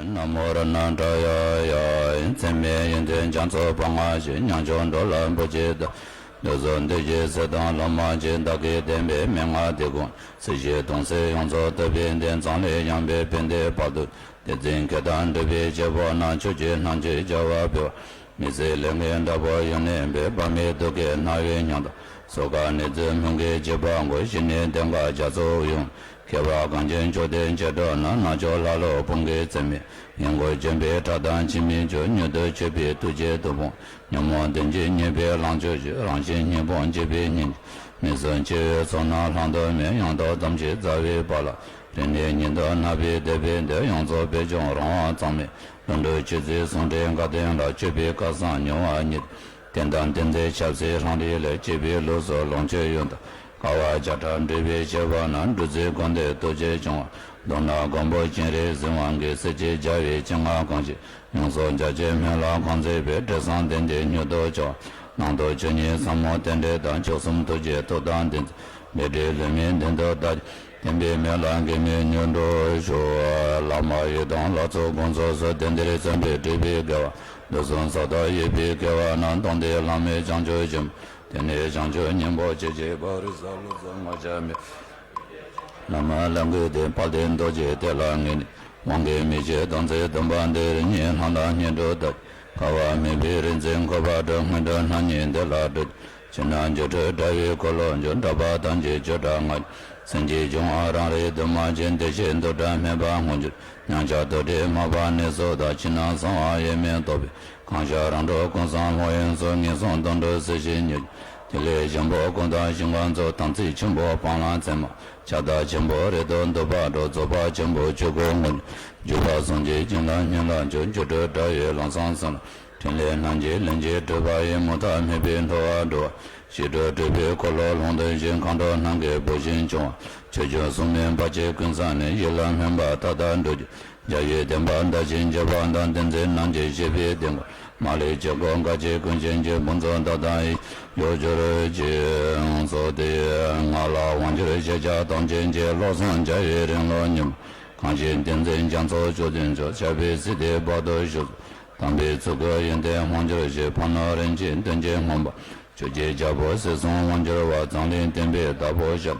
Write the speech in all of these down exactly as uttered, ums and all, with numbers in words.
ན་མོ་རཏྣ་ཏྲ་ཡ་ཡ། ཚད་མེད་ཡོན་ཏན་རྒྱ་མཚོ་འབུམ་ལྔ་བཞི། ཉམ་ཆུང་འགྲོ་ལ་བུ་གཅིག་བདག་འདོད་གསུམ་འདོད་ཀྱི་ཚེ་དང་སློབ་མ་གཅིག་བདག་གིས་བསྟན་པའི་མན་ངག་འདི་ཀུན། སྲིད་ཞིའི་དོན་སེལ་ཡོངས་རྫོགས་ཐུབ་པའི་གཏེར། མཚམས་ལས་ཡངས་པའི་ཕན་བདེའི་བར་དུ། བདེན་ཚིག་མཁས་དང་འདྲིས་པའི་བྱེད་པོ་རྣམས། ཆོས་ཀྱི་སྣང་བྱེད་བྱ་བ་འཕེལ་བ། མི་ཟད་ལས་ངན་དགྲ་བོ་ཡོན་ཏན་སྤེལ། བར་མའི་དུག་གིས་མནར་བའི་ཉམ་ཐག་སྲོག་དཀར་ནད་ཀྱི་མུ་གེས་འཇིགས་པ་འགོས། ཞི་གནས་གདེངས་ཀ་རྒྱ་མཚོ་ཡུམ། མཁས་པ་གངས་ཅན་ལྕགས་སྡེར་བཅས་འགྲོ་ན། རྣལ་འབྱོར་ལྷ་ཀླུ་འབུམ་གྱི་རྩེ་མོས། ཡིད་མགོ་འཇོམས་པའི་ཁྲག་དང་འཆི་མེད་ཆོས། མྱུར་དུ་མཆོད་པའི་ཐུགས་རྗེས་བདུད་དཔུང་། ཉོན་མོངས་གདོན་བགེགས་ཉེས་པའི་ལོངས་སྤྱོད་ཕྱིར། རང་བཞིན་སྙིང་པོ་འཇིག་པའི་སྙིང་རྗེ། མི་བསྲུན་འཆི་བའི་ཚོགས་རྣམས་བླང་དོར་མེད། ཡང་དག་དམ་ཚིག་རྩ་བའི་དཔལ་ལ། རིང་ནས་ཉིད་དུ་བརྣག་པའི་དད་པས་འདུད། ཡོངས་རྫོགས་བོད་ལྗོངས་རང་དབང་གཙང་མའི། ལྷུན་གྲུབ་ཆོས་ཚུལ་ཟུང་འབྲེལ་དགའ་ལྡན་ལ། སྤྱོད་པའི་སྐལ་བཟང་མྱུར་བ་ཉིད། བསྟན་དང་བསྟན་འཛིན་ཆབ་སྲིད་རང་རིགས་ལས། གཅེས་པའི་ལུགས་སྲོལ་ལོངས་སྤྱོད་ཡོན་ཏན། དཀའ་བ་བརྒྱ་ཕྲག་འགྲིབ་པའི་ཆད་པ་ན། འབྲུ་མཛོད་དགོན་སྡེ་རྡོ་རྗེ་འཆང་བ། མདོར་ན་མགོན་པོ་སྤྱན་རས་གཟིགས་དབང་གི། སྲིད་ཞིའི་རྒྱལ་བའི་སྤྱན་སྔར་གང་ཞིག་ཡོངས་སུ་རྒྱ་ཆེའི་སྨོན་ལམ་གང་མཛད་པའི། འབྲས་བཟང་དོན་ཆེན་མྱུར་དུ་འབྱོར། ནང་དུ་ཆོས་ཉིད་ཟབ་མོ་རྟེན་འབྲེལ་དང་། མཆོག་གསུམ་ཐུགས་རྗེའི་མཐུ་དང་ལྡན་ཚེ། འབྲས་དྲིས་ལྷུན་མིན་མདུན་དུ་བདག་བསྟན་པའི་སྨོན་ལམ་གེགས་མེད་མྱུར་འགྲུབ་ཤོག། བླ་མ་ཡི་དམ་ལྷ་ཚོགས་དགོངས་རྫོགས་སུ། དེང་འདིར་བརྩོན་པས་སྒྲུབ་པའི་དགེ་བ། དུས་གསུམ་ས་དང་ཡས་པའི་དགེ་བ་རྣམས། སྟོང་སྟེ་བླ་མེད་བྱང་ཆུབ་ཕྱིར། དེང་ནས་བྱང་ཆུབ་སྙིང་པོ་ཇི་བཞིན་པ། རིགས་གསུམ་ལུགས་གསུམ་ངོ་བཅས་མེད། བླ་མ་ལྷ་ཀླུ་གདན། དཔལ་ལྡན་རྡོ་རྗེ་གདན་ལ་ངེས་ནས། དབང་གིས་མི་ཕྱེད་དམ་ཚིག་སྡོམ་པ་འདི། རིམ་གཉིས་ལྷ་དང་བསྙེན་སྒྲུབ་དང་། འགལ་བ་མེད་པའི་རིག་འཛིན་འཁོར་བ་སྒྲོལ། དངོས་གྲུབ་རྣམ་གཉིས་འདི་ལ་སྤྲོད། ཕྱི་ནང་སྒྱུ་འཕྲུལ་དྲ་བའི་འཁོར་ལོ་སྒྱུར། གྲགས་པ་ཐམས་ཅད་ཆོས་སྒྲ་ངག་སེམས་ཀྱི་འབྱུང་བ་རང་རིག་འདུས་མ་བྱས། བདེ་གཤེགས་རྡོར་དྲིལ་མེ་འབར་ངོ་འཕྲོད། མཉམ་གཞག་རྡོ་རྗེ་མར་པ་ནི་སོགས་དང་། ཕྱི་ནང་གསང་བ་དབྱེར་མེད་རྟོགས་པའི། གང་ཞིག་རང་གྲོལ་ཀུན་བཟང་ལྷ་ཡི་གཟུགས། ངན་སོང་སྡོམ་བགྲོད་སྲིད་ཞིའི་མྱུར། ཐིག་ལེ་ཆེན་པོ་ཀུན་བརྟགས་ཞིང་ཁམས་གསུམ། དམ་ཚིག་ཆེན་པོ་སྤང་བླང་ཚད་མ། ཁྱབ་བདག་ཆེན་པོ་རེ་ལྡོག་འདུས་པ་སྒྲོལ། རྫོགས་པ་ཆེན་པོ་ཆོས་སྐུ་ངོ་། འཇུག་པ་གསུམ་གྱི་བྱིན་རླབས་སྙིང་ལ་འཇུག་སྒྱུ་འཕྲུལ་དྲ་བའི་ལམ་བཟང་གསུམ་ལ། ཕྲིན་ལས་རྣམ་བསྒྱིངས་ལྷུན་གྱིས་གྲུབ་པ་ཡི། མུ་མཐའ་མེད་པའི་འགྲོ་བ་སྒྲོལ་བ། ཞི་ཁྲོ་སྤྲུལ་པའི་འཁོར་ལོ་ལྷུན་སྟེང་བཞུགས། མཁའ་འགྲོ་རྣམས་ཀྱི་བུ་བཞིན་འབྱུང་བ། ཆོས་སྐྱོང་སྲུང་མའི་དཔལ་གྱིས་ཀུན་བསངས་ནས། ཡིད་ལ་སྨོན་པ་མཐའ་དག་འགྲུབ་ཀྱི། རྒྱལ་བའི་བསྟན་པ་དར་ཞིང་རྒྱས་པ་དང་། བསྟན་འཛིན་རྣམས་ཀྱི་སྤྱི་པའི་བདེ་འགོད། མ་ལུས་ཆོས་སྐུ་དགའ་སྐྱེད་ཀུན་བྱོན་གྱི། ཕུན་ཚོགས་མཐའ་དག་ཡིད་འཇོག་གྱུར་ཅིག། སོགས་ཏེ། ང་ལ་དབང་བསྒྱུར་ཤེས་བྱ་ཐམས་ཅད་ཀྱི། བློ་བཟང་རྒྱལ་བའི་རིང་ལུགས་ཉིད། གང་ཞིག་བསྟན་འཛིན་རྒྱ་མཚོ་མཆོག་ཏུ་འཇུག་ཆགས་པའི་སྲིད་དེ་བར་དུ་ཞུགས་སུ། དམ་པའི་ཚུལ་ཁྲིམས་ཡོན་ཏན་དབང་བསྒྱུར་ཞིང་། ཕ་ནོར་རིན་ཆེན་དོན་གྱི་མངོན་པ། ཆོས་ཀྱི་རྒྱལ་པོ་སྲིད་གསུམ་དབང་བསྒྱུར་བ། འཛམ་གླིང་བསྟན་པའི་བདག་པོ་ཞབས།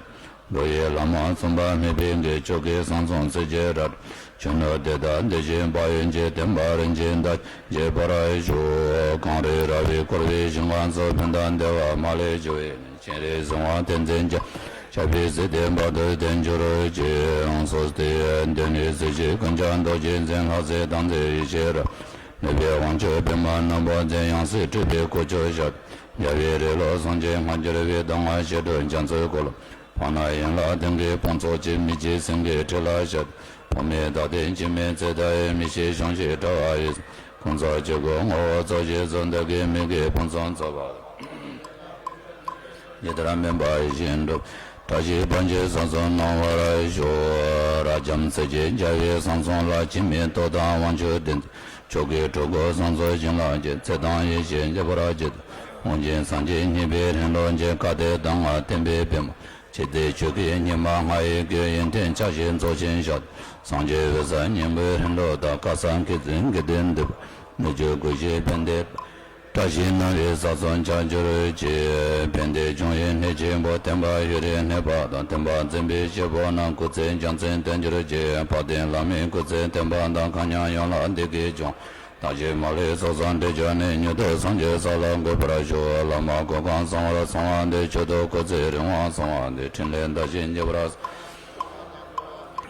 འགྲོ་ཡི་བླ་མ་མཚུངས་པ་མེད་པའི་དགེ། ཆོས་ཀྱི་བསང་གསུམ་སྲིད་ཀྱི་རབ། ཆོས་ནོར་དེ་དག་འདི་བཞིན་དཔལ་ཡོན་གྱི། བསྟན་པ་རིན་ཆེན་དར་ཞིང་རྒྱས་པར་ཤོག། གངས་རི་ར་བས་བསྐོར་བའི་ཞིང་ཁམས་སུ། ཕན་དང་བདེ་བ་མ་ལུས་འབྱུང་བའི་གནས། སྤྱན་རས་གཟིགས་དབང་བསྟན་འཛིན་རྒྱ། ཆགས་པའི་སྲིད་དེ་བར་དུ་བརྟན་གྱུར་ཅིག། སོགས་ཏེ། འདི་ནི་སྲིད་ཞིའི་ཀུན་ཁྱབ་རྡོ་རྗེ་འཛིན། ལྷ་སྲས་དམ་ཚིག་ཡེ་ཤེས་རབ། ནུས་པའི་དབང་ཕྱུག་པདྨ་ནག་པོ་འཛིན། ཡང་སྲིད་སྤྲུལ་པའི་སྐུ་མཆོག་ཞབས། རྒྱལ་བའི་རིགས་ལུགས་སངས་རྒྱས་སྔ་འགྱུར་བའི། གདམས་ངག་བཤད་སྒྲུབ་རྒྱ་མཚོའི་འཁོར་ལོ། ཕ་ནས་ཡན་ལག་བདུན་གྱི་དཔུང་ཚོགས་ཀྱི། མི་ཕྱེད་སེང་གེའི་ཁྲི་ལ་བཞུགས། ཐོགས་མེད་བདག་ལྟའི་འཆི་མེད་ཚེ་མཐའ་ཡས། མི་ཤིགས་བྱང་ཆུབ་དྲ་བ་ཡི། ཕུན་ཚོགས་ཆོས་སྐུའི་ངོ་བོ་རྫོགས་བྱེད་གསུམ། བདག་གི་མི་དགེ་ཕུན་སུམ་ཚོགས་པ། ཇི་ལྟར་དམན་པ་ཡིད་བཞིན་འགྲུབ། བཀྲ་ཤིས་ཕན་ཕྱིར་གསང་གསུམ་སྣང་བར་ཤོག། རབ་འབྱམས་སྲས་ཀྱི་རྒྱལ་བའི་གསང་གསུམ་ལ། འཆི་མེད་སྟོབས་དང་དབང་ཕྱུག་བདུད་རྩི། མཆོག་གི་སྤྲུལ་སྐུ་གསང་གསུམ་ཞིང་ལ་སྐྱེས། ཚེ་དང་ཡེ་ཤེས་རྒྱས་པར་བྱེད། དབང་ཆེན་སངས་རྒྱས་གཉིས་པའི་རིང་ལུགས་ཀྱི། བཀའ་གཏེར་གདམས་ངག་བསྟན་པའི་པདྨ། ཆོས་སྡེ་ཆོས་ཀྱི་ཉི་མ་ལྔ་ཡི་གུ། ཡོན་ཏན་ཆ་བཞག་ཚོགས་ཆེན་ཞག། སངས་རྒྱས་འོད་གསལ་སྙིང་པོའི་རིང་ལུགས་དང་། བཀའ་གསང་མཁས་བཙུན་དགེ་ལྡན་འདུས་པ། ལུས་ཅན་བསྐུལ་ཞིང་ཕན་བདེ། བཀྲ་ཤིས་སྣང་བའི་ས་གསུམ་ཆགས་གྱུར་ཅིག། ཕན་བདེ་འབྱུང་བའི་གནས་ཆེན་པོ། བསྟན་པ་ཡུན་རིང་གནས་པ་དང་། བསྟན་པ་འཛིན་པའི་སྐྱེས་བུ་རྣམས། སྐུ་ཚེ་རྒྱ་མཚོའི་དོན་གྱུར་ཅིག། དཔལ་ལྡན་བླ་མའི་སྐུ་ཚེ་བརྟན་པ་དང་། མཁའ་མཉམ་ཡན་ལག་བདེ་སྐྱིད་འབྱུང་། བདག་གི་མ་ལུས་ཚོགས་བསགས་འབྲས་གྱུར་ནས། མྱུར་དུ་སངས་རྒྱས་ས་ལ་འགོད་པར་ཤོག། བླ་མ་གོ་འཕང་གསང་བར་གསོལ་བ་འདེབས། མཆོག་ཏུ་སྐུ་ཚེ་རིང་བར་གསོལ་བ་འདེབས། ཕྲིན་ལས་མཐར་ཕྱིན་འགྱུར་བར།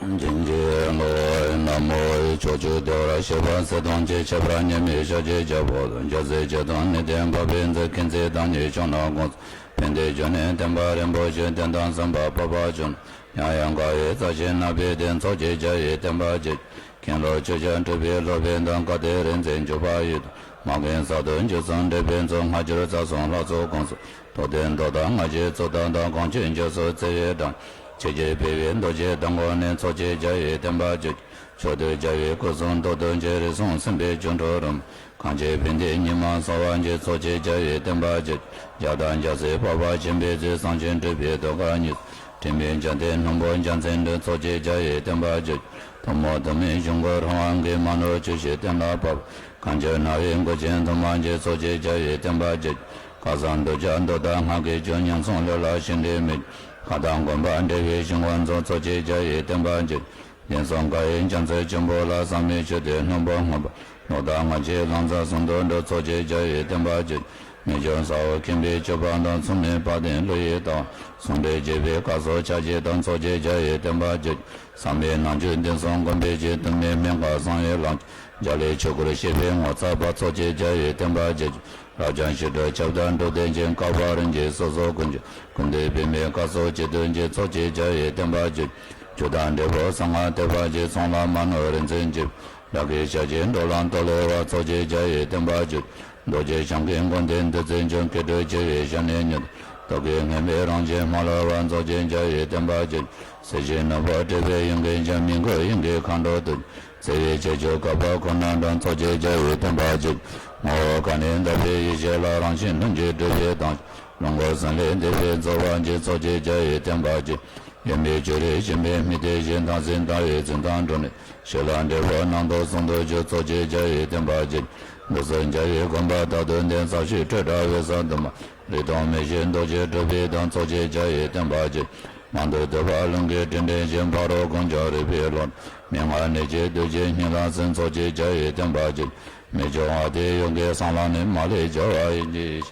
བྱིན་གྱིས་རློབས། ན་མོ། ཕྱོགས་བཅུའི་བདེ་བར་གཤེགས་པ་སྲས་དང་བཅས། ཁྱད་པར་མཉམ་མེད་ཤཱཀྱའི་རྒྱལ་པོ་དང་། རྒྱལ་སྲས་བཅས་དང་ནི་ལྡན་འཕགས་པའི་མཛོད། མཁྱེན་བརྩེ་དམ་ཉམས་ཕྱོགས་རྣམས་ཀུན། ཕན་བདེ་འབྱུང་གནས་བསྟན་པ་རིན་པོ་ཆེ། བསྟན་དང་སྲུང་བར་འཕགས་པ་བཅུ། ཡང་ཡང་དགའ་བའི་རྩ་ཆེན་བསྣམས་པའི་སྟེང་། ཚོགས་ཀྱི་རྒྱ་ཡིས་བསྟན་པ་རྒྱས། མཁན་སློབ་ཆོས་སྐྱོང་སྤྲུལ་པའི་སློབ་དཔོན་དང་། བཀའ་གཏེར་རིག་འཛིན་འཇུག་པ་ཡི་དམ། མ་རྒན་གསར་དུ་འཇུག་གསུམ་འབྲེལ་པའི་མཛོད། སྔ་འགྱུར་རྩ་གསུམ་ལྷ་ཚོགས་ཀུན་གསུམ། རྟོགས་ལྡན་མདོ་དང་སྔགས་ཀྱི་གཙུག་ཏོར་དང་། གངས་ཅན་རྒྱ་མཚོའི་བརྩེ་བའི་འགྲམ། ཆོས་ཀྱི་ཕུལ་བའི་རྡོ་རྗེ་གདན་ཀུན་ནས། ཚོགས་ཀྱི་རྒྱ་ཡིས་བསྟན་པ་རྒྱས། མཆོག་ཏུ་རྒྱལ་བའི་སྐུ་གསུང་ཐུགས་རྡོ་རྗེ། རིགས་གསུམ་སེམས་དཔའི་སྐྱིལ་ཀྲུང་རིམ། གངས་ཅན་ཕན་བདེའི་ཉི་མ་གསལ་བར་བྱེད། ཚོགས་ཀྱི་རྒྱ་ཡིས་བསྟན་པ་རྒྱས། རྒྱལ་དང་རྒྱལ་སྲས་འཕགས་པ་ཆེན་པོའི་ཚུལ། གསང་ཆེན་སྤྲུལ་པའི་ཟློས་གར་ཉི་ཟེར། ཞིང་པའི་བྱ་དེ་སྣུམ་པོ་རྒྱལ་མཚན་འདི། ཚོགས་ཀྱི་རྒྱལ་བའི་བསྟན་པ་བརྒྱུད། ཐུན་མོང་ཐུན་མིན་གཞུང་གི་ལྷུང་བ་འགས། མ་ནོར་ཆོས་ཤིག་གཏན་ལ་ཕབ། གང་ཁྱོད་རྣ་བའི་མགུལ་ཆེན་དུ་མ་འགྱེད། ཚོགས་ཀྱི་རྒྱལ་བའི་བསྟན་པ་བརྒྱུད། ཁ་སང་འདོད་ཆགས་འདོད་དང་སྔགས་ཀྱི་རྒྱུ། ཉམས་སོང་ལུས་ལ་ཞིང་འབྲས་མེད། ཁ་དང་དགོན་པ་འབྲེལ་བའི་ཞིང་བོན་རྫོང་། ཚོགས་ཀྱི་རྒྱལ་བའི་བསྟན་པ་བརྒྱུད། དེང་སང་བཀའ་ཡི་རྒྱ་མཚོ་ཆེན་པོ་ལ། བསམ་མི་ཆོས་སྡེ་སྣུམ་པོ་སྔོན་པོ། ལོ་ཟླ་ལྔ་བཅུའི་ལང་ཚོ་ཟུང་དུ་འགྲོ། ཚོགས་ཀྱི་རྒྱལ་བའི་བསྟན་པ་བརྒྱུད། མི་འགྱུར་ས་འོག་མཁྱེན་པའི་སྤྱོད་པ་དང་། མཚུངས་མེད་དཔལ་ལྡན་ཀླུ་ཡི་ལྟ་བ། ཟུང་འབྲེལ་བརྒྱུད་པའི་བཀའ་སྲོལ་ཕྱག་རྒྱ་དང་། ཚོགས་ཀྱི་རྒྱལ་བའི་བསྟན་པ་བརྒྱུད། བསམ་པའི་ནང་བཅུད་དེང་སང་སྒོམ་པའི་ཆེད། དུ་མའི་སྨན་ཁང་བསམ་ཡས་ལམ། རྒྱ་ལས་ཆོས་སྐུར་གཤེགས་པའི་ངོ་མཚར་བ། ཚོགས་ཀྱི་རྒྱལ་བའི་བསྟན་པ་བརྒྱུད། རབ་འབྱམས་ཞི་ཁྲོ་ཁྱབ་བརྡལ་འགྲོ་དོན་ཅན། བསྐལ་པ་རིམ་གྱིས་སོ་སོར་ཀུན་གྱི། ཀུན་འདུས་པདྨའི་བཀའ་སྲོལ་གཅིག་ཏུ་འགྱུར། ཚོགས་ཀྱི་རྒྱལ་བའི་བསྟན་པ་བརྒྱུད། རྒྱུ་དང་འབྲས་བུ་གསང་སྔགས་ཐེག་པ་གཅིག། ཚོགས་ལ་མ་ནོར་རིག་འཛིན་འཇིགས། རབ་དགའི་ཞལ་གྱི་འགྲོ་ལམ་སྟོར་ལེ་བ། ཚོགས་ཀྱི་རྒྱལ་བའི་བསྟན་པ་བརྒྱུད། རྡོ་རྗེ་འཆང་གི་མགོན་དེ་འདི་ཚེ་འབྱོན། སྐྱེ་འགྲོའི་བྱ་བའི་ཞབས་ནས་ཉོན། སྟོབས་ཀྱིས་ངེས་མེད་རང་བཞིན་མ་ལུས་པ། ཚོགས་ཀྱི་རྒྱལ་བའི་བསྟན་པ་བརྒྱུད། གསལ་བྱེད་ནོར་བུ་སྤྲས་པའི་གཡུལ་འགྱེད་འཇམ། མི་མགོ་གཡུལ་འགྱེད་མཁའ་འགྲོ་བསྟོད། བརྩེ་བའི་ཁྱེད་ཆོས་བཀའ་བབས་ཁོ་ནར་འགྲོ། ཚོགས་ཀྱི་རྒྱལ་བའི་བསྟན་པ་བརྒྱུད། ངོ་བོ་གང་ནས་འདས་པའི་ཡེ་ཤེས་ལ། རང་བཞིན་ལྷུན་གྱིས་གྲུབ་པའི་དྭངས། ལོངས་སྐུ་གསུམ་ལས་འདས་པའི་རྫོགས་པ་འགྱུར། ཚོགས་ཀྱི་རྒྱལ་བའི་བསྟན་པ་བརྒྱུད། ཡོན་པོའི་ཆོས་རིག་ཤེས་པའི་མིག་དེ་བཞིན། དམ་ཚིག་དང་བའི་ཚུལ་དང་འགྲོ་ནས། ཆོས་ལ་འབྲས་བུ་རྣམ་རྟོག་ཟུང་དུ་འཇུག་ཚོགས་ཀྱི་རྒྱལ་བའི་བསྟན་པ་བརྒྱུད། འདི་གསུམ་རྒྱལ་བའི་དགོངས་པ་རྟག་ཏུ་ལྡན། ཟབ་ཞི་སྤྲོས་བྲལ་འོད་གསལ་དུ་མ། རིག་སྟོང་མེད་བཞིན་རྡོ་རྗེ་གྲུབ་པའི་དང་། ཚོགས་ཀྱི་རྒྱལ་བའི་བསྟན་པ་བརྒྱུད། མང་དུ་བསྡུས་པ་ལུང་གི་དྲི་འདྲེན་བཞིན། ཕ་རོལ་ཀུན་ཁྱབ་རིག་པའི་ཀློང་། མན་ངག་གནད་ཀྱི་བདུད་རྩི་སྙིང་ལ་ཟིན། ཚོགས་ཀྱི་རྒྱལ་བའི་བསྟན་པ་བརྒྱུད། མི་སྐྱོ་བ་དེ་ཡོན་གྱི་གསང་ལམ་ནས། མ་ལུས་སྦྱོར་བ་ཡིན་གྱི།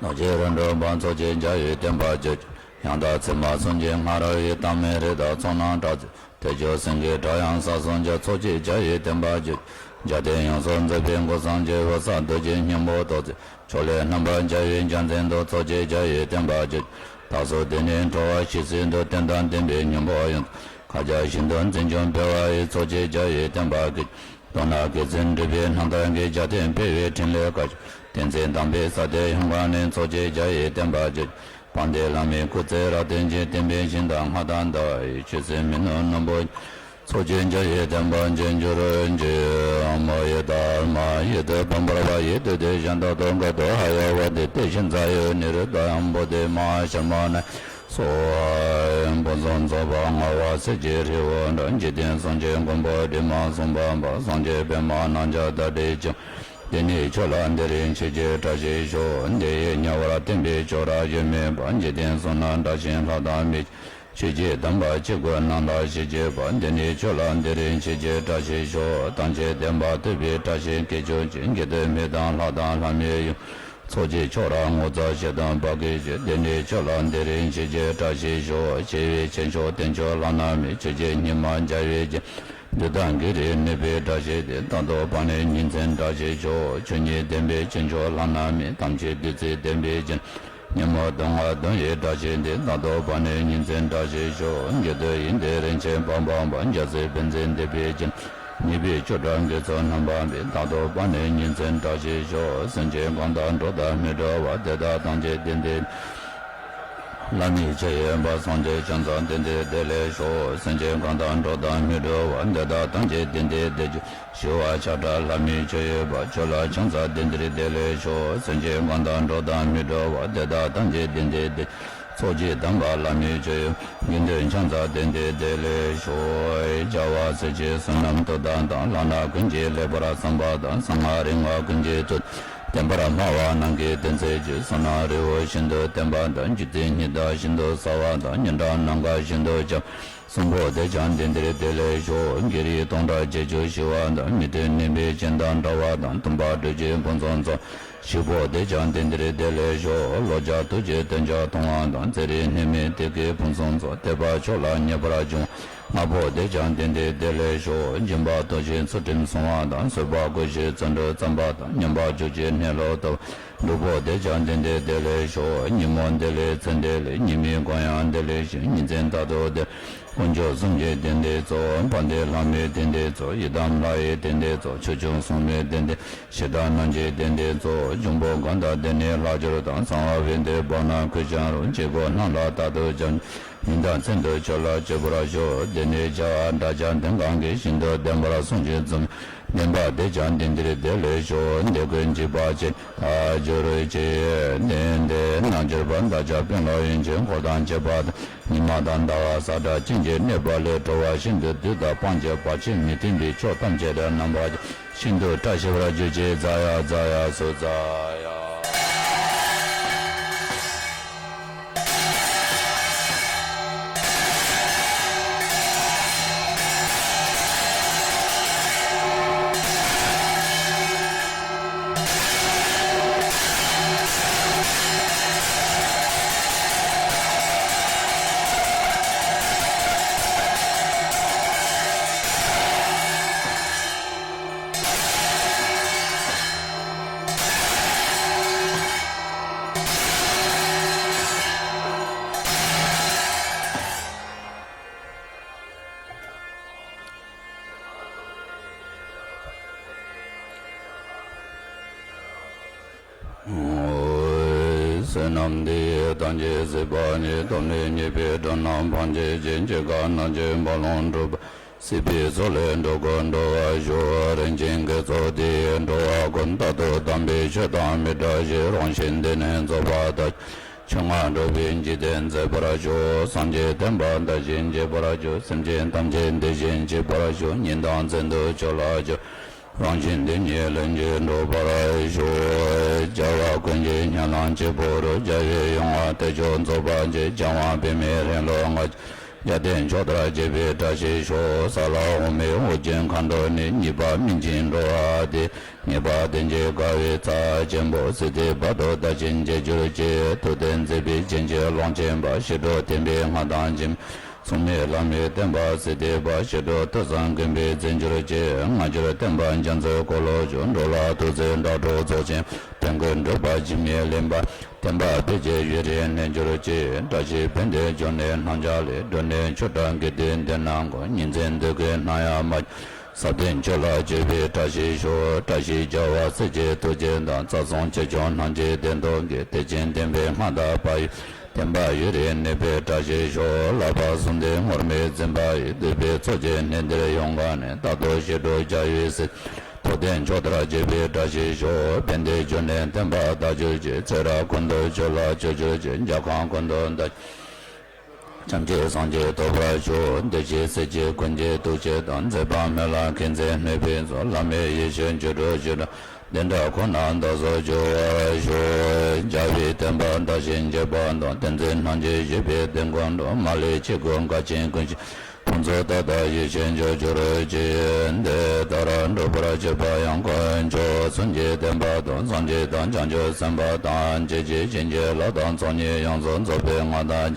རྡོ་རྗེ་རིམ་གྲོ་འབར། ཚོགས་ཀྱི་རྒྱལ་བའི་བསྟན་པ་བརྒྱུད། ཡང་དག་ཚད་མ་གསུམ་གྱི་སྔ་རོལ་ཡུལ། ལྟ་མིན་རི་དྭགས་ཚོགས་རྣམས་སྐྲག་མཛད། དལ་འབྱོར་སེང་གེའི་སྒྲ་དབྱངས་ས་གསུམ་རྒྱ། ཚོགས་ཀྱི་རྒྱལ་བའི་བསྟན་པ་བརྒྱུད། རྒྱལ་བསྟན་ཡོངས་སུ་རྫོགས་པའི་སྐུ་གསུམ་གྱི། འོད་གསལ་རྡོ་རྗེ་སྙིང་པོ་ཏོག་ཙེ། ཕྱོགས་ལས་རྣམ་པར་རྒྱལ་བའི་རྒྱལ་མཚན་དུ། ཚོགས་ཀྱི་རྒྱལ་བའི་བསྟན་པ་བརྒྱུད། རྟག་སོ་དེ་ནས་འཕྲོ་བ་ཤེས་ཚུལ་དུ། རྟེན་དང་བརྟེན་པའི་སྙིང་པོ་ཡོངས། མཁའ་ཁྱབ་ཞིང་དུ་འཛིན་སྐྱོང་འཕེལ་བ་ཡི། ཚོགས་ཀྱི་རྒྱལ་བའི་བསྟན་པ་བརྒྱུད། མདོར་ན་བརྒྱུད་ཚུལ་འགྲུབ་པའི་རྣམ་ཐར་གྱི། རྒྱལ་བསྟན་འཕེལ་བའི་ཕྲིན་ལས་བཀའ་ཆོས། བསྟན་འཛིན་དམ་པའི་ས་སྟེང་ཡོངས་གང་ནས། ཚོགས་ཀྱི་རྒྱལ་བའི་བསྟན་པ་བརྒྱུད། དཔལ་ལྡན་ལྷ་མིའི་སྐུ་ཚེ་རབ་བརྟན་ཅིང་། བསྟན་པའི་ཞིང་དང་སྔགས་དང་ཟླ་བ་ཡི། ཆོས་སྲིད་མི་ནུབ་སྣུམ་པོ། ཚོགས་ཀྱི་རྒྱལ་བའི་བསྟན་པ་རྒྱས་གྱུར་ཅིག། མོ་ཡི་དར་མ་ཡི་དུ་བུམ་པར་བ་ཡི། དུས་དེ་གཞན་དག་ཏུ་མགར་ཏུ་ཧ་ཡ་བ་དེ། དེ་བཞིན་རྩ་བའི་ནི་རུ་དང་བོ་དྷི་མ་ཤར་མ་ན་སོགས། ཕུན་སུམ་ཚོགས་པ་ལྔ་བ་གསེར་གྱི་རི་བོ་འདྲ། འཇིག་རྟེན་སངས་རྒྱས་མགོན་པོ་དྲི་མ་མཚུངས་པ་འབར། སངས་རྒྱས་པདྨ་རྣམས་ཀྱང་ད་དེ་ཀྱང་། དེ་ནས་ཁྱོད་ལ་འདི་རིང་མཆོད་ཀྱི་བཀྲ་ཤིས་ཤོག། འདི་ཡིས་ཉེ་བར་བསྟན་པའི་ཆོས་རབ་ཞུ་མེད་པ། འཇིག་རྟེན་གསུམ་ན་དགྲ་གཤེ་ལྷ་དང་མི། ཆོས་ཀྱི་སྡོམ་པ་བྱེད་དགོས་རྣམས་ལ་ཞི་བྱེད་པ། འདི་ནས་ཁྱོད་ལ་འདི་རིང་མཆོད་ཀྱི་བཀྲ་ཤིས་ཤོག། ཐམས་ཅད་བདེན་པ་ཐོབ་པའི་བཀྲ་ཤིས་སྐྱེ་གྱུར་ཅིག། འགལ་འདུ་མེད་དང་ལྷ་དང་ལྷ་མིན་ཡུལ། ཚོགས་ཀྱི་མཆོག་རབ་ངོ་མཚར་ཞིག་དང་བར་གྱི་ཞིག། འདི་ནས་ཁྱོད་ལ་འདི་རིང་མཆོད་ཀྱི་བཀྲ་ཤིས་ཤོག། ཆེ་བའི་ཆོས་མཆོག་རྟེན་མཆོག་ལྷ་ན་མེད། ཆོས་ཀྱི་སྙིགས་མ་འཇའ་བའི་རྒྱན། བདུད་དང་བགེགས་རིགས་གནོད་པའི་བཀྲ་ཤིས་དེ། རྟག་ཏུ་བར་ནས་ཉིན་མཚན་བཀྲ་ཤིས་ཤོག། ཆོས་ཉིད་བདེན་པའི་ཆོས་མཆོག་ལྷ་ན་མེད། དམ་ཆོས་བདུད་རྩི་ལྡན་པའི་རྒྱན། ཉིན་མོ་སྟོང་བ་སྟོང་ཡི་བཀྲ་ཤིས་དེ། རྟག་ཏུ་བར་ནས་ཉིན་མཚན་བཀྲ་ཤིས་ཤོག། འགལ་འདུ་ཡིན་ཏེ་རིན་ཆེན་འབར་འབར་བ། འཇའ་ཟེར་བེར་འཛིན་ལྡན་པའི་རྒྱན། ཉེས་པའི་ཆོ་འཕྲུལ་འགལ་ཚུལ་རྣམ་པ་མེད། རྟག་ཏུ་བར་ནས་ཉིན་མཚན་བཀྲ་ཤིས་ཤོག། སེམས་ཅན་གང་དག་འགྲོ་དང་མི་འགྲོ་བ། དེ་དག་ཐམས་ཅད་བདེན་བདེན། ལྷ་མིའི་ཆོས་ཡོད་པ། སངས་རྒྱས་ཕྱག་འཚལ་བདེན་བདེན་བདེ་ལེགས་ཤོག། སེམས་ཅན་གང་དག་འགྲོ་དང་མི་འགྲོ་བ། དེ་དག་ཐམས་ཅད་བདེན་བདེན་བདེ་གྱུར། ཞི་བ་ཆགས་བྲལ་ལྷ་མིའི་ཆོས་ཡོད་པ། ཁྱོད་ལ་ཕྱག་འཚལ་བདེན་བདེན་བདེ་ལེགས་ཤོག། སེམས་ཅན་གང་དག་འགྲོ་དང་མི་འགྲོ་བ། དེ་དག་ཐམས་ཅད་བདེན་བདེན་བདེ། ཚོགས་ཀྱི་སྡོམ་པ་ལྷ་མིའི་ཆོས་ཡོད། དགེ་འདུན་ཕྱག་འཚལ་བདེན་བདེན་བདེ་ལེགས་ཤོག། རྒྱལ་བ་སྲས་ཀྱི་བསོད་ནམས་མཐུ་དང་དང་། ལག་ན་ཀུན་གྱིས་ལེགས་པར་བསྲངས་པ་དང་། གསང་སྔགས་རིམ་ལྔ་ཀུན་གྱི་མཐུ། བསྟན་པར་སྨྲ་བ་རྣམས་ཀྱི་བསྟན་འཛིན་གྱི། བསོད་ནམས་རི་བོ་བཞིན་དུ་བརྟན་པ་དང་། རྒྱུ་མཚན་སྙིང་ཐག་བཞིན་དུ་གསལ་བ་དང་། སྙན་གྲགས་ནམ་མཁའ་བཞིན་དུ་ཁྱབ། གསོན་པོ་དེ་ཀྱང་བདེན་བདེན་བདེ་ལེགས་ཤོག། བགེགས་རིགས་སྟོང་ཕྲག་བརྒྱད་ཅུ་ཞི་བ་དང་། མི་མཐུན་ནད་མེད་སྤྱན་དང་འདྲ་བ་དང་། གཏུམ་པ་སྒྲིབ་བྱེད་ཕུན་སུམ་ཚོགས། ཞིག་པོ་དེ་ཀྱང་བདེན་བདེན་བདེ་ལེགས་ཤོག། ལོ་བརྒྱ་ཐུགས་རྗེའི་བསྟན་བྱ་མཐོང་བ་དང་། བཙན་རིགས་ནད་མེད་བདེ་སྐྱིད་ཕུན་སུམ་ཚོགས། དད་པ་མཆོག་ལ་མཉེས་པར་འབྱུང་། ལྔ་པོ་དེ་ཀྱང་བདེན་བདེན་བདེ་ལེགས་ཤོག། སྦྱིན་པ་ཐུགས་རྗེའི་ཚུལ་ཁྲིམས་སྲུང་བ་དང་། བཟོད་པ་བཀོད་ཤིང་བརྩོན་འགྲུས་བརྩམ་པ་དང་། སྙོམས་པར་འཇུག་ཅིང་གནས་ལུགས་རྟོགས། དྲུག་པོ་དེ་ཀྱང་བདེན་བདེན་བདེ་ལེགས་ཤོག། ཉིན་མོ་བདེ་ལེགས་མཚན་བདེ་ལེགས། ཉི་མའི་གུང་ཡང་བདེ་ལེགས་ཤིང་། ཉིན་མཚན་རྟག་ཏུ་བདེ། དཀོན་མཆོག་གསུམ་གྱི་བདེན་བདེན་རྫོགས། དཔལ་ལྡན་ལྷ་མིའི་བདེན་བདེན་རྫོགས། ཡི་དམ་ལྷ་ཡི་བདེན་བདེན་རྫོགས། ཆོས་སྐྱོང་སྲུང་མའི་བདེན་བདེན། ཞེ་སྡང་རྣམས་ཀྱི་བདེན་བདེན་རྫོགས། འབྱུང་པོ་གང་དག་བདེན་གཉིས་ལྷག་གྱུར་དང་། གསང་བ་བས་འདས་བར་ན་གོས་ཤམ་རུ། བྱེད་སྒོ་རྣམས་ལ་རྟག་ཏུ་བྱམས། ཉིན་དང་མཚན་དུ་ཆོས་ལ་སྤྱོད་པར་ཤོག། དེ་ནས་བྱ་བ་འདྲ་ཆགས་ལྡན་གང་གིས་ཤིན་ཏུ་བདེན་པར་བཟུང་ཞིང་བཙུན་པའི་བདེན་པ་དེ་ཀྱང་དེང་འདིར་བདེ་ལེགས་ཤོག། དེ་ཀུན་འཇིག་པ་ཇི་ལྟར་གྱུར་ཅིག། དེ་ནས་ནམ་གྱུར་པ་འདྲ་ཆགས་དཔོན་སློབ་ཡོན་ཆེན་འཁོར་དང་བཅས་པ་དང་། ཉི་མ་དང་ཟླ་བ་ས་བྲག་སྤྱན་གྱིས་གནོད་པ་ལས་གྲོལ་བ་ཤིན་ཏུ་བདུད་དང་སྤང་བྱ་བར་ཆད་མི་མཐུན་པའི་ཕྱོགས་ཐམས་ཅད་དུ་རྣམ་པ་ཅན་ཤིན་ཏུ་བཀྲ་ཤིས་པར་གྱུར་ཅིག། ཛཿ་ཛཿ་སྭཱ་ཧཱ། བསོད་ནམས་འདི་ཡིས་ཐམས་ཅད་གཟིགས་པ་ཉིད། ཐོབ་ནས་ཉེས་པའི་དགྲ་རྣམས་ཕམ་བྱས་ཤིང་། སྐྱེ་རྒ་ན་འཆིའི་རྦ་ཀློང་འཁྲུགས་པ། སྲིད་པའི་མཚོ་ལས་འགྲོ་ཀུན་སྒྲོལ་བར་ཤོག། རིན་ཆེན་དགེ་ཚོགས་འདི་ཡིས་འགྲོ་བ་ཀུན། རྟག་ཏུ་དམ་པའི་ཆོས་དང་མི་འབྲལ་ཞིང་། རང་གཞན་བདེ་གནས་རྫོགས་པ་དང་། ཆོས་རྔ་སྒྲོགས་པའི་འཇིག་རྟེན་མཛེས་པར་ཤོག། སངས་རྒྱས་བསྟན་པ་དར་ཞིང་རྒྱས་པར་ཤོག། སེམས་ཅན་ཐམས་ཅད་བདེ་ཞིང་སྐྱིད་པར་ཤོག། ཉིན་དང་མཚན་དུ་ཆོས་ལ་སྤྱོད། རང་གཞན་དོན་གཉིས་ལྷུན་གྱིས་གྲུབ་པར་ཤོག། རྒྱལ་བ་ཀུན་གྱི་སྙན་ལམ་སྤྱི་བོ་རུ། རྒྱལ་བའི་ཡོངས་བསྔགས་དེ་མཆོག་རྫོགས་པར་བྱེད། བྱམས་པ་པདྨའི་རིང་ལུས་ལ། རྒྱལ་བསྟན་ཕྱོགས་མཐར་མཆིས་པའི་བཀྲ་ཤིས་ཤོག། ས་ལ་འོག་མིན་ཨོ་རྒྱན་མཁའ་འགྲོ་ནི། གཉིས་པ་སྨིན་ཅིང་འགྲོ་བ་སྟེ། གཉིས་པ་དོན་གྱི་དགའ་བའི་རྩ་ཆེན་པོ། སྲིད་མཐའི་བར་དུ་དར་ཞིང་རྒྱས་གྱུར་ཅིག། ཐུབ་བསྟན་མཛད་པའི་བྱིན་གྱིས་རློབ་ཆེན་པ། ཞི་ཁྲོ་བསྟན་པའི་མངའ་ཐང་ཆེན་པོ། མཚུངས་མེད་བླ་མའི་བསྟན་པ་སྲིད་མཐའི་བར། ཞི་ཁྲོ་ཐུགས་བསམ་མགོན་པོས་མཛད་གྱུར་ཅིག། སྔ་འགྱུར་བསྟན་པ་རྒྱ་མཚོའི་འཁོར་ལོ་བཞུགས། འགྲོ་ལ་ཐུགས་བརྩེའི་དྲག་སྒྲོགས་ཚོགས་ཆེན། དོན་ཀུན་འགྲུབ་པ་འཇིགས་མེད་གླིང་པ། བསྟན་པ་འཕེལ་རྒྱས་ཡུན་རིང་གནས་གྱུར་ཅིག། བཀྲ་ཤིས་ཕན་བདེའི་འབྱུང་གནས་སྣང་ཆ་ལས། འགྲོ་གནས་ཆོས་གྲགས་དགེ་ལྡན་སྡེ་རྣམས་ཀུན། ཉིན་མཚན་དུས་ཀུན་སྣང་ཡང་མ་ཟབ་དོན་ཆོས་ལ་སྤྱོད་པའི་བཀྲ་ཤིས་ཤོག། བཀྲ་ཤིས་རྒྱལ་བ་སྲས་བཅས་ཐུགས་རྗེ་དང་། རྩ་གསུམ་ཆོས་སྐྱོང་སྣང་བྱེད་བདེན་སྟོབས་ཀྱིས། བདེ་ཆེན་བསྟན་པའི་མངའ་བདག་དཔལ་ཡུལ། བསྟན་པ་ཡུན་རིང་གནས་པའི་བཀྲ་ཤིས་ཤོག། ལྷ་བབས་གསུམ་ལྡན་ངུར་སྨྲིག་འཛིན་པ་ཡི། འདུས་པའི་ཚོགས་ཀྱིས་གནས་འདིར་ཡོངས་བསྐོར་ནས། རྟག་ཏུ་ཞི་ཁྲོ་རྒྱལ་བའི་སྲས། ཐུབ་བསྟན་ཕྱོགས་མཐར་མཆིས་པའི་བཀྲ་ཤིས་ཤོག། ཕན་བདེའི་འབྱུང་གནས་བསྟན་པ་དར་གྱུར་ཅིག། ཚེ་རབས་ཀུན་ཏུ་ཆོས་ལ་སྤྱོད་གྱུར་ཅིག། རྒྱལ་ཁམས་ཀུན་ཏུ་དར། བྱམས་བརྩེའི་སངས་རྒྱས་ཐོབ་པར་ཤོག། འདུ་བྱེད་སེམས་ཅན་ཀུན་གྱི་ཐུགས་བསྐྱེད་དང་། མཛད་པ་སྨོན་ལམ་མཁྱེན་བརྩེ་ནུས་པའི་ཚོགས། བླ་མེད་ཡེ་ཤེས་སྤྱོད་སྒྲོགས་ཅིག། དེ་འདྲ་ཁོ་ན་བདག་སོགས་འབྱོར་བར་ཤོག། རྒྱལ་བའི་བསྟན་པ་དར་ཞིང་རྒྱས་པ་དང་། བསྟན་འཛིན་སྣང་བྱེད་བཞད་པའི་དོན་ཀུན་འགྲུབ། མ་ལུས་ཆོས་སྐུ་མཁའ་ཆེན་ཀུན་ཤེས། ཕུན་ཚོགས་མཐའ་དག་ཡེ་ཤེས་འབྱུང་གྱུར་ཅིག། འདི་ལྟར་འགྲུབ་པར་བྱེད་པ་ཡང་དཀོན་མཆོག། གསུམ་གྱི་བསྟན་པ་དང་། སངས་རྒྱས་དང་བྱང་ཆུབ་སེམས་དཔའ་དང་། ཇི་ཞིག་བྱིན་གྱིས་བརླབས་དང་ཚོགས་གཉིས་ཡོངས་སུ་རྫོགས་པའི་མངའ་ཐང་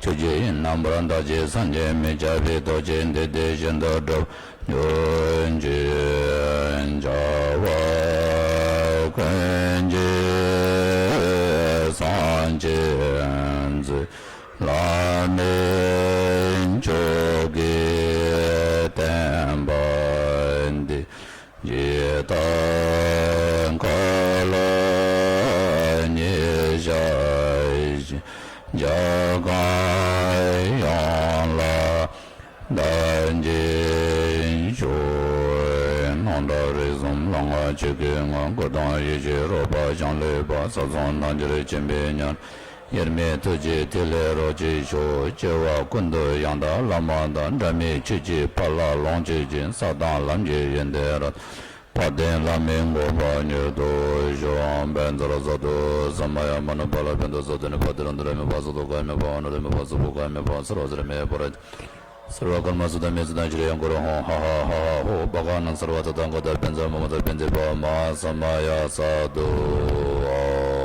ཆོས་ཀྱི་དབྱིངས་རྣམ་པར་དག་ཅིང་། བསམ་གྱིས་མི་ཁྱབ་པའི་ཐུགས་རྗེས་འདི་དེ་བཞིན་དུ་འགྲུབ་འགྱུར་ཅིག། རྒྱལ་བ་ཀུན་གྱི་སངས་རྒྱས་མཛོད། བླ་མེད་མཆོག་གི་བསྟན་པ་འདི། ཇི་ལྟར་མཁའ་ལ་ཉི་ཤར་བཞིན། རྒྱལ་ཁམས་ཡོངས་ལ་དར་ཞིང་ཕྱུག། སྣང་གྲགས་རིག་གསུམ་ལྷ་སྔགས་ཆོས་སྐུའི་ངང་། སྐུ་གདུང་ཡེ་ཤེས་རོལ་པ་ཞིང་ལུས་པ། ས་གསུམ་སྣང་གྲོལ་ཆེན་པོའི་ཉམས། དབྱེར་མེད་ཐུགས་རྗེའི་ཐིག་ལེ་རོ་གཅིག་ཤོག། སྐྱེ་བ་ཀུན་ཏུ་ཡང་དག་བླ་མ་དང་། འབྲལ་མེད་ཆོས་ཀྱི་ཕ་ལ་ལོངས་སྤྱོད་ཅིང་། ས་དང་ལམ་གྱི་ཡོན་ཏན་རབ། དཔལ་ལྡན་བླ་མའི་གོ་འཕང་མྱུར་ཐོབ་ཤོག། བཛྲ་ས་ཏྭ་ས་མ་ཡ་མ་ནུ་པཱ་ལ་བྷྱོ་ཌྷོ་ས་ཏྭ་ནི་པཱ་ཏི་ར་ཏྭ་ར་མེ་བྷ་ས་ཏྭ་ཀ་མེ་བྷ་ཝ་ན་ར་མེ་བྷ་ས་བྷོ་ཀ་མེ་བྷ་སརྦ་ཛ་ར་མེ་པ་ར། སརྦ་ཀརྨ་སུ་དྷརྨེ་སུ་དྷ་ཤྲི་ཡང་ཀུ་རུ་ཧཱུྃ། ཧ་ཧ་ཧ་ཧ་ཧོ། བྷ་ག་ཎ་སརྦ་ཛ་ཏ་ག་ཏ་བཛྲ་མ་མ་ཛ་བཛྲ་བྷ་མ་ས་མ་ཡ་སཱ་ཏྭ།